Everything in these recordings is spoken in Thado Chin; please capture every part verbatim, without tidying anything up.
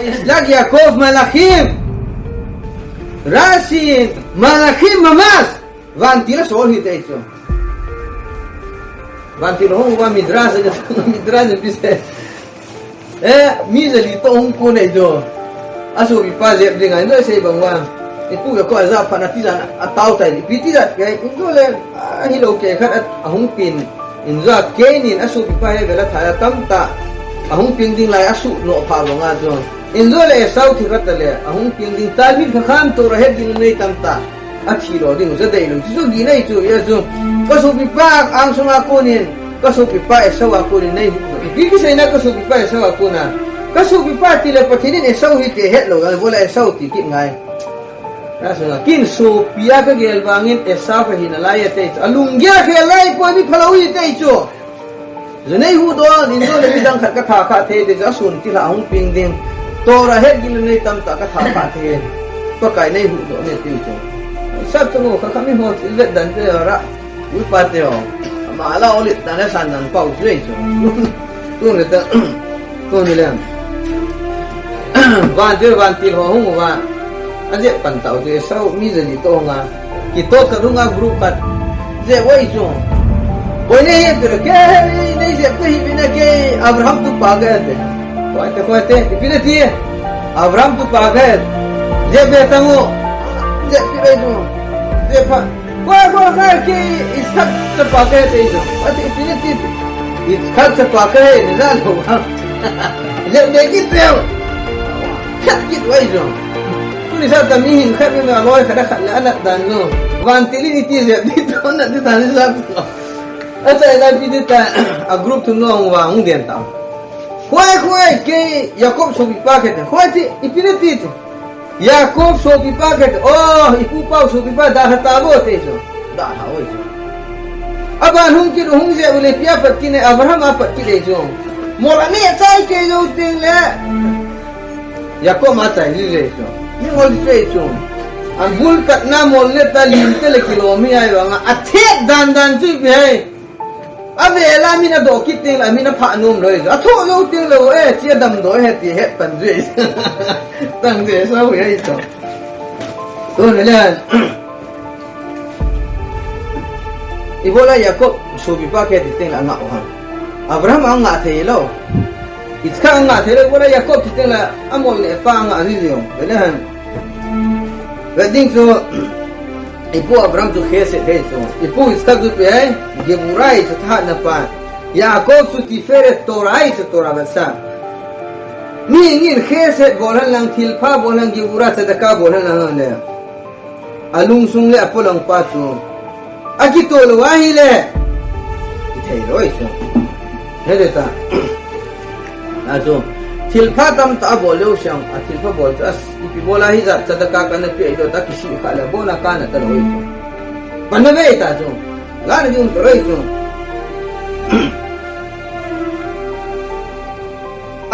Yitzhak, Yaakov, Malachim. Rashi, Malachim, Mamash. Vantil asol hite chu. Vantil hung uva Midrash, Midrash pise. Eh, mi jali toh hung kon e chu. Asopipa jep ding a, injo sei bang uva. Ipu Yaakov aja phat na tijat a, atao tai. Ipi tijat kei, injo le, ahilou kei khat a, ahung peng. Injo a kei nin asopipa he vela thai a tamtah. Ahung peng ding lai asuh noh pha bang a chu. Injo le Esau thi khat le, ahung peng ding talmit kha khan Torah het ding nei tamtah. Athi lo ding, ja dei lo. Chu chu gin ahi chu, ya chu. Kasopipa angsunga konin, kasopipa Esau a konin nei. Ipi kiseina kasopipa Esau a kona. Kasopipa tile Pathen in Esau hite het lo, ya, bola Esau ti kit ngai. Kasunga, kin sopi a kagel vangin Esau hi nalai ate chu. Alunggel a kagel lai poi mi phalou hite chu. Ju nei hudoh, injo le midang khat katha kha thei te chu, asun tilha hung peng ding. Torah het ding le nei tamtah katha kha thei. Pakai nei hudoh ne ti chu. Sap tu kha kha mi ho vet dan te ra. Uipa te ho. Ama la olit dan le san dan pau chu ei chu. Tuni ta, tuni le. Vantil, vantil ho hung uva. Ajep pan tau chu Esau mi jali toh hung a. Kitot khat hung a group khat. Jep uva chu. Boi nei he tu ke nei jep te hi bina ke Abraham tupa ke te. Koi te, koi te. Ipi nati. Abraham tupa ke. Jep be tangu. Jep pi be chu. Jep pha. Koi, koi, koi, ke Yitzhak chapa kahi te chu. Ati, ipi nati. Yitzhak chapa kahi, ni la lo. Jep de kit teu. Khat kit uva chu. Tuni sa ta mihem khat ni aloi khat khat le anat dan chu. Vantil in iti jep di to na di dan sa. Achaina ipi ti ta, a group thum nung uva hung den ta. Koi, koi, ke Yaakov sopipa kahi te. Koi ti, ipi nati ti. Yaakov sopipa kahi te, oh, ipu pau sopipa dalha tavo te chu. Dalha uva chu. Aban hung kit u hung jep u le ipi a pat kit ne, Abraham a pat kit e chu. Mol aneh chai kei jou teng le. Yaakov a chai ji e chu. Mi mol ji e chu. An bul katna mol ne ta lim te le kilom hi ahi vang a. Athet dan dan chu ipi hai. Avela min adoh kit teng le, min aphah nom lou e. Athoh jou teng le, eh, chi adam doh e, ti het pan jui. Tang je, sa hui ai to. To le le. Ibola Yaakov, sopipa kahi ti teng le angah u ham. Abraham angah thei lou. Yitzhak angah thei lou, ibola Yaakov ti teng le, amol ne pa angah ji jong. Le le han. Ve ding chu, ipu Abraham chu chesed ahi chu. Ipu Yitzhak chu ipi ahi, Gevurah ahi chu thahatna pa. Yaakov chu Tiferet Torah ahi chu Torah vetsah. Mihing in chesed bol hen lang, thilpha bol hen, Gevurah tzedakah bol hen lang le. Alungsung le apolang pa chu. Akitoh lou ahile. Ithei lou ahi chu. He de ta. Achu. Thilpha tamtah abol leu siang, athilpha bol chu, as, ipi bol a hijat tzedakah kana pe ahi lou ta kisih kha le, abona kana ta lou ahi chu. Pan na ve ta chu. Gana ding um ta lou ahi chu.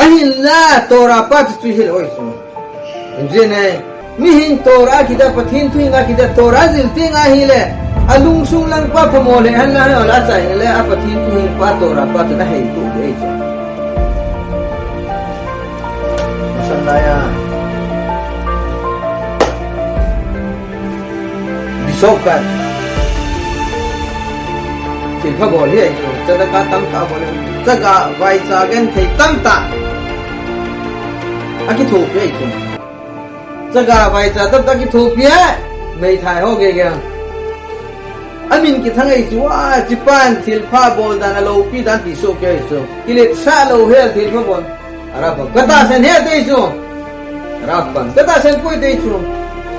Ahinla, Torah pa chu chu hilou ahi chu. Hijeh in, mihing Torah kiti a, Pathen thuhing a kiti a, Torah jil teng ahile, alungsung lang pa phamo le, han la, han la chai le, a Pathen thuhing pa Torah pa chu na hei tu de chu. San la ya. Bishop kan. Thilpha bol hi ahi chu. Tzedakah tamtah bol hi. Chaga vaicha genthei tamtah. Akithopi ahi chu. Chaga vaicha tamtah kithopi a, meithai ho gege. Amin kithang ahi chu, a, chipan thilpha bol dan, aloupi dan ti soh kei ahi chu. Kiletsah lou hel thilpha bol. Arapang. Katahsan hel te chu. Arapang. Katahsan poi te chu.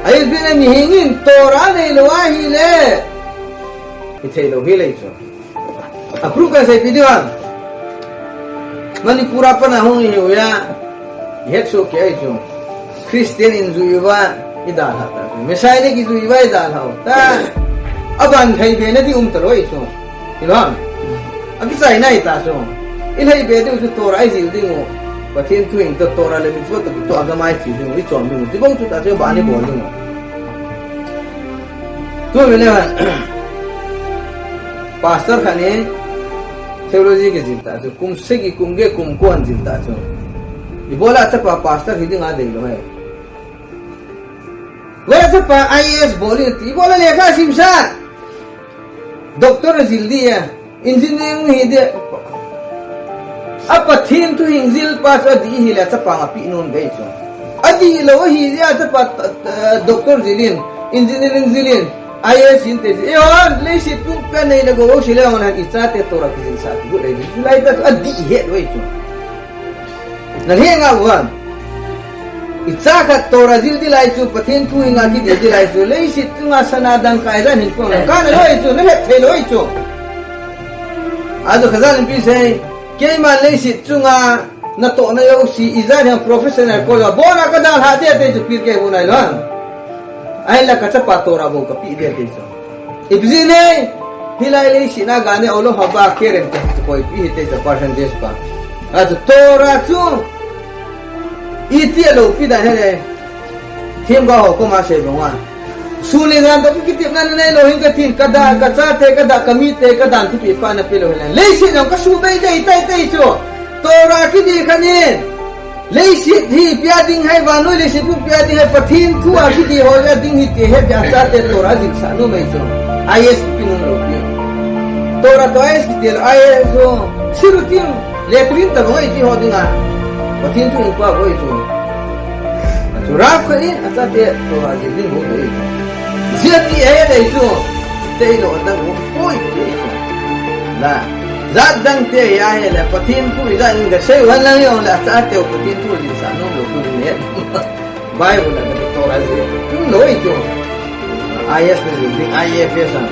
Ahivangin mihing in Torah neilou ahile. Ithei lou hel ahi chu. Apru ka sei video ham. Manipur a pat a hung hi uya. Het soh kei ahi chu. Christian in jui uva idalha ta. Messiah le kijui uva idalha u ta. Aban thei be na di um ta lou ahi chu. Hilou ham. Akichai nai ta chu. Ilhei be diu chu Torah ijil ding u. Pathen thuhing to Torah le mitzvot to, to agama ichi ding u. Ichon ding u. Chibang chu ta chu ban ibol ding u. Tu vele han. Pastor khat in theology kijil ta chu, kum sagi, kum get, kum ko anjil ta chu. Ibola chapa pastor hi dinga deilou ahi. Ibola chapa I A S bol in ti, ibola lekha simsa. Doctor jil di e. Engineering hi di. A Pathen thu hing jil pa chu adih hile chapa nga pi nom dei chu. Adih lou hi jeh a chapa, eh, doctor jil in, engineering jil in, I A S in te chu. E hon, leiset pumpi a neina gou si le hon han i chate Torah kijilsah kigot lei di. Lai ta chu adih het lou hi chu. Na he nga uan. I cha khat Torah jil di lai chu, Pathen thu hinga kidi di lai chu, leiset chunga sana dangka ijat hin pang, kana lou hi chu, na het thei lou hi chu. Ajo kha jan pi sei, keiman leiset chunga natohna jouse, ijat hin professional ko la, bona ka dalha te te chu pil kei bu nai lou. Ahinla ka chapa Torah bou ka pi de te chu. Ipi jeh inem, hilai leiset a gane olo haba keren te chu koi pi hi te chu percentage pa. Achu Torah chu, iti a loupi dan hile. Themgao ho koma sei bang uva. Sun le jan toh kitepna nanei lou hin ka tin, ka da, ka chate, ka da, ka mite, ka dan thupi pa na pe lou hile. Leiset jong ka subei dei tai tai chu. Torah kidi khat in. Leiset hi ipi a ding ham, vannoi leiset pumpi a ding ham, Pathen thu a kidi ho a ding hi ti he pia chate Torah jilsah nom ahi chu. I A S pi nom lou pi. Torah toh I A S kiti lou, I A S chu. Sirutin, latrine tabang ahi ti ho dinga. Pathen thu in pa boi chu. Achu rap khat in, achate Torah jil ding ho boi chu. Jia ti he dei chu. Tei lou dang ho boi chu. La. Jat dang te ya he le, Pathen thu ijat in ka sei uhen lang jong le, achate u Pathen thu jilsah nom lou pi ne. Bible a ka Torah jil. Tum lou hi chu. I A S na jil ding, I F S a.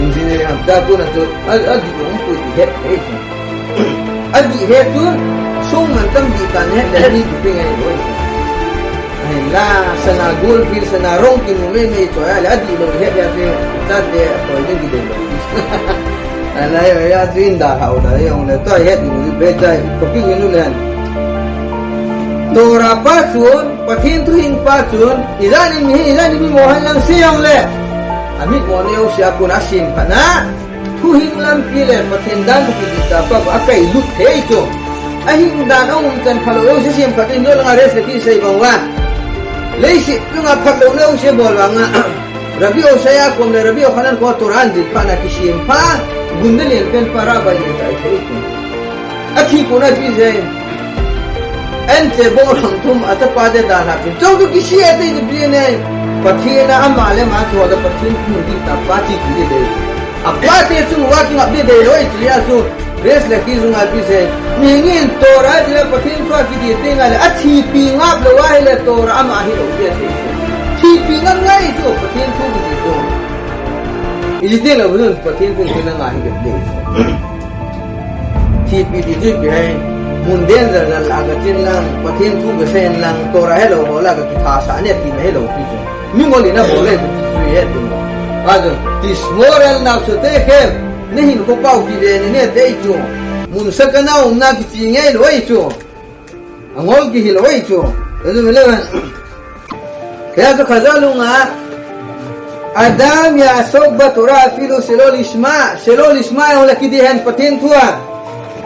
Engineer ham ta ku na chu, a, adih lou pi ti het he chu. Adih het chu, sum man tam dih tan het le ni ti pe ngai lou hi chu. Ahinla, sana gold field, sana rong kimu mei mei choi a le, adih lou het ya chu, chate a choi ding kidei lou. Alai, ya chu in da hau da, jong le, toh het ding, be chai, ko pi in u len. Torah pa chun, Pathen thu hing pa chun, ijat in mi, ijat in mi mo han lang sei jong le. Amit mo ne jouse a kon a sim phat na. Thu hing lampi le Pathen dan thu kiti ta pa, a kai lut thei chu. A hing dan a um chan phalou jouse sim phat in, jo langa rest le ti sei bang uva. Leiset chunga phatlouna jouse bol vang a. Rabbi Oshaya kom le Rabbi Yochanan kom Torah an jil phat na kisem pha. Gun na lian pen pa Rabbi le tai thei chu. Athi kon a ipi jeh. Anche bong lang thum a chapa te dalha pi. Chong tu kisi a te ipi ne. Pathen a ama le ama thu a Pathen thu ding ta pa ti ti de. Apa te chu wa ki ngap de de loi ti a chu. Rest le ki jung a ipi jeh. Mihing in Torah jil a Pathen thu a kiti te ngai le. Athipi ngap lou a hile Torah ama hilou de. Thipi ngap ngai chu Pathen thu kiti chu. Iji te lou hun Pathen thu kiti na ngai de. Thipi ti chu ipi ham, mun den jal jal a ka chen lang, Pathen thu ka sei lang, Torah helou ho la ka kitha sa ne ti na helou pi chu. Mi ngol in a bol le chu chu he tu. Ajo, tishmor al nafshotechem, na hinkho pau kive ni ne te chu. Mun sakana umna kichi ngai lou hi chu. Angol kihil lou hi chu. Ajo, eleven. Kaya chu Khazal hunga, Adam ya'asok baTorah afilu shelo lishma, shelo lishma jong le kidi hen Pathen thu a.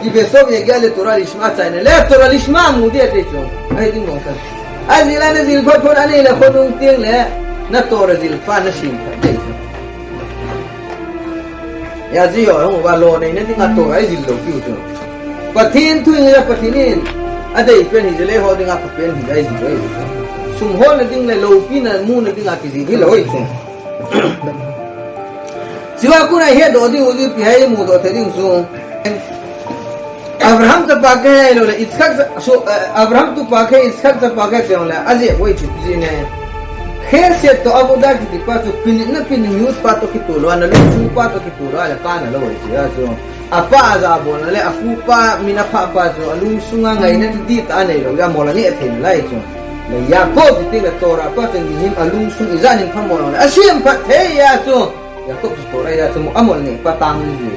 Ibe sop ye gya le Torah lishma chai na le, Torah lishma mu dia te chu. Ahi ding bong san. Ajil a na jil phot phot a nei le khonung tieng le, na Torah jil pa na sim phat te chu. Ya ji yo, hung va lo nei na ding a Torah jil lou piu chu. Pathen thu in le Pathen in. Adei pen hi jile ho ding a pha pen hi jai ji lou. Sum hol na ding le loupi na mu na ding a kiji hi lou chu. Siwa kun a he do ding u ji pi hai mu do the ding chu. Abraham chapa kei lou le, Yitzchak cha-, so, eh, Abraham tupa kei, Yitzchak chapa kei chong le, aje boi chu ji ne. Chesed to avodah kiti pa chu, pin na pin youth pa to kitu lou, na lou chu pa to kitu lou, le pa na lou ji a chu. Apa aja bol na le, apu pa, min apha pa chu, alung sunga ngaina ti ta nei lou, ya mol a ne thei lai chu. Le Yaakov ti le Torah pa chu, mihem alung sung ijat in pha mol le, asem phat thei ya chu. Yaakov chu Torah a chu amol ne pa tang ji.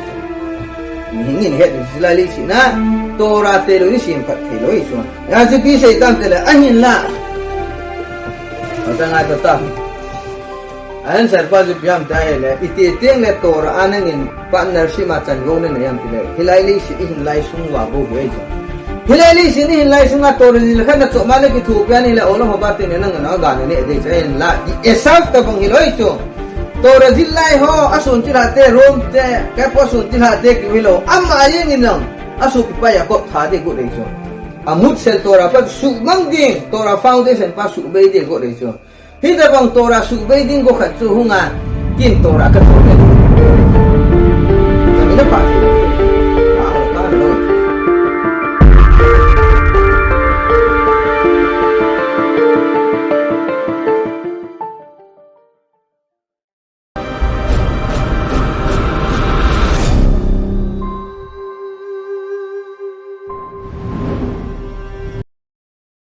Mihing in het ji lai li si na. Torah te lou ni sim phat thei lou hi chu. Ya ji pi sei tam te le ahin la. Ata ngai ta ta. Ahin sar pa ju piam ta he le. Iti tieng le Torah a nangin partnership a chan gou na ne yam ti le. Hilai li si ihin lai sung va gou ve chu. Hile leiset hi hin lai sunga Torah jil khat na chom a le kithopi a ni le olam haba te ne nang na ga ne de cha hin la di Esau tabang hilou chu. Torah jil lai ho, asun chil hate, Rome te, kei po sun chil hate ki hilou. Ama jeng in nang, asu pi pa Jacob tha de gu de chu. Amut sel Torah pa sumang ding, Torah foundation pa subei de gu de chu. Hitabang Torah subei ding gu khat chu hunga, kin Torah ka chu de. Kami na pa.